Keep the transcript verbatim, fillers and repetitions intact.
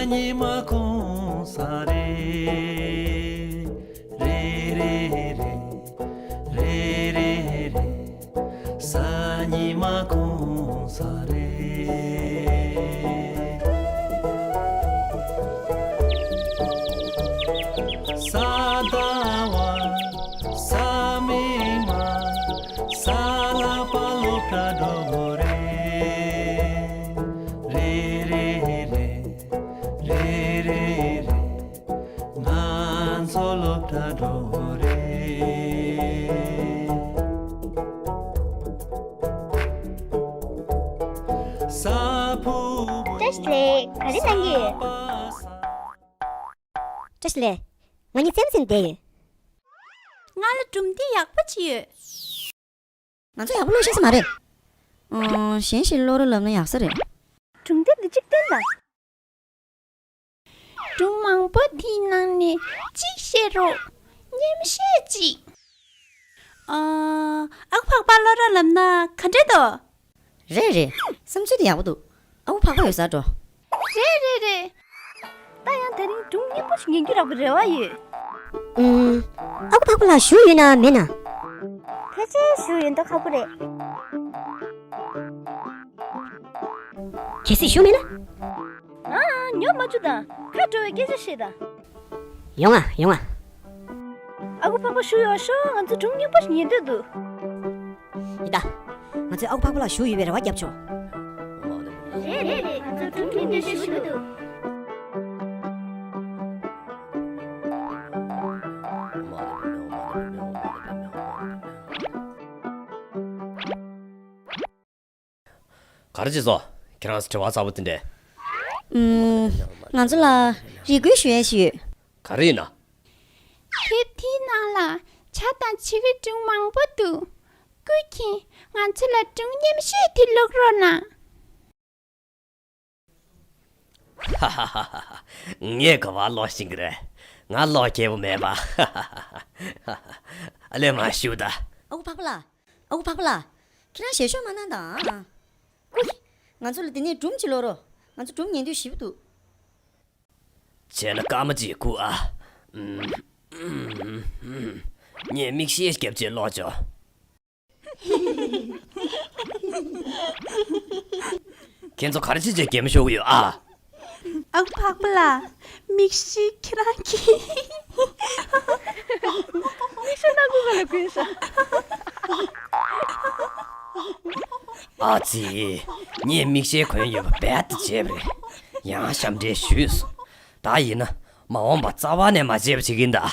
ཉི་མ་གུང་ས་རེད། རེད་རེད་རེད། རེད་རེད་རེད། གཟའ་ཉི་མ་གུང་ས་རེད། གཟའ་ཟླ་བ། གཟའ་མིག་དམར། གཟའ་ལྷག་པ་སློབ་གྲྭ་འགྲོ་དགོས་རེད། རེད་རེད་རེད། རེད་རེད་རེད། ང་ཚོ་སློབ་གྲྭ་འགྲོ་དགོས་རེད། གཟའ་ཕུར་བུ། བཀྲ་ཤིས་བདེ་ལེགས། ག་རེ་གནང་གི་ཡོད། བཀྲ་ཤིས་བདེ་ལེགས། ང་གཉིས་རྩེད་མོ་རྩེ་ནས་བསྡད་ཡོད། ང་ལ་སྒྲུང་དེབ་ཡག་པོ་ཅིག་ཡོད། ང་ཚོ་ཡག་པོ་ཀློག་ཤེས་ས་མ་རེད། ཨོ། གཞན་ཞིག་ཀློག་རོགས་ལབ་ན་ཡག་ས་རེད། སྒྲུང་དེབ་འདི་གཅིག་སྟོན་དང་། སྒྲུང་མང་པོ་དེའི་ནང་ནས་གཅིག་བཤད་རོགས། རྙེད་མི་ཤེས་ཅིག་ཨ། ཨ་ཁུ་འཕགས་པ་ཀློག་རོགས་ལབ་ན་ག་འདྲ་འདུག་རེད་རེད། བསམ་ཚུལ་དེ་ཡག་པོ་འདུག་ཨ་ཁུ་འཕགས་པ་ཡོད་སར་འགྲོ། རེད་རེད་རེད། ད་ཡང་དེ་རིང་སྒྲུང་རྙིང་པ་ཞིག་ཉན་རྒྱུ་རག་པའི་རེ་བ་ཡོད། ཨུམ། ཨ་ཁུ་འཕགས་པ་ལགས་བཞུགས་ཡོད་ན་མེད་ན། ཕལ་ཆེར་བཞུགས་ཡོད་མདོག་ཁ་པོ་རེད། གལ་སྲིད་བཞུགས་མེད་ན། ཨ། ཉོབ་མ་བཅུག་དང་། ཁ་དྲོ་བའི་སྐད་ཆ་བཤད་དང་། ཡོང་ང་ཡོང་ང་། ཨ་ཁུ་འཕགས་པ་བཞུགས་ཡོད་ཤོག་ང་ཚོ་སྒྲུང་རྙིང་པ་ཞིག་ཉན་འདོད་འདུག་ཡིན་ད། ང་ཚོས་ཨ་ཁུ་འཕགས་པ་ལགས་བཞུགས་ཡོད་པའི་རེ་བ་བརྒྱབ་ཆོག་རེད་རེད་རེད། ང་ཚོ་སྒྲུང་རྙིང་པ་ཞིག་ཉན་འདོད་འདུག་ག་རེ་བྱེད་སོང་། ཁྱེད་རང་ཚོ་དྲི་བ་གསར་པ་དེ་འདྲས། ཨུམ། ང་ཚོ་ལ་རེ་སྐུལ་ཞུ་ཡས་ཤིག་ཡོད། ག་རེ་ཡིན་ན། དེབ་དེའི་ནང་ལ་བྱ་དང་བྱི་བའི་སྒྲུང་མང་པོ་འདུག་སྐུ་མཁྱེན། ང་ཚོ་ལ་སྒྲུང་རྙིང་པ་ཞིག་དེ་ཀློག་རོགས་གནང་། ཧ་ཧ་ཧ་ཧ། ངས་ག་པར་ཀློག་ཤེས་ཀྱི་རེད། ང་ཀློག་མཁས་པོ་མེད་པ། ཨ་ལས་མ་ཞུ་ད། ཨ་ཁུ་འཕགས་པ་ལགས། ཨ་ཁུ་འཕགས་པ་ལགས། ཁྱེད་རང་ཞལ་ཤོག་མ་གནང་དང་། ཨུ། ང་ཚོ་ལ་དེ་ནས་སྒྲུང་ཅིག་ཀློག་རོགས། ང་ཚོ་སྒྲུང་ཉན་འདོད་ཞེ་པོ་འདུག་བྱས་ན་སྐར་མ་གཅིག་སྒུག་ཨ། ངས་མིག་ཤེལ་བརྒྱབ་བྱས་ཀློག་ཆོག་ཁྱེད་ཚོ་ག་རེ་བྱས་བྱས་གད་མོ་ཤོར་གྱི་ཡོད་ཨ། ཨ་ཁུ་འཕགས་པ་ལགས། མིག་ཤེལ་ཁྱེད་རང་གིས། མིག་ཤེལ་སྣ་ཁུག་ག་ལ་གོན་ས། ཨ་ཙི། ངས་མིག་ཤེལ་གོན་ཡོད་པ་རྦད་དེ་བརྗེད་པ་རེད། ཡང་ཞབས་འདྲེན་ཞུས་སོང་། ད་ཡིན་ན་མ་འོངས་པ་རྩ་བ་ནས་མ་བརྗེད་པ་བྱེད་ཀྱིན་གདའ།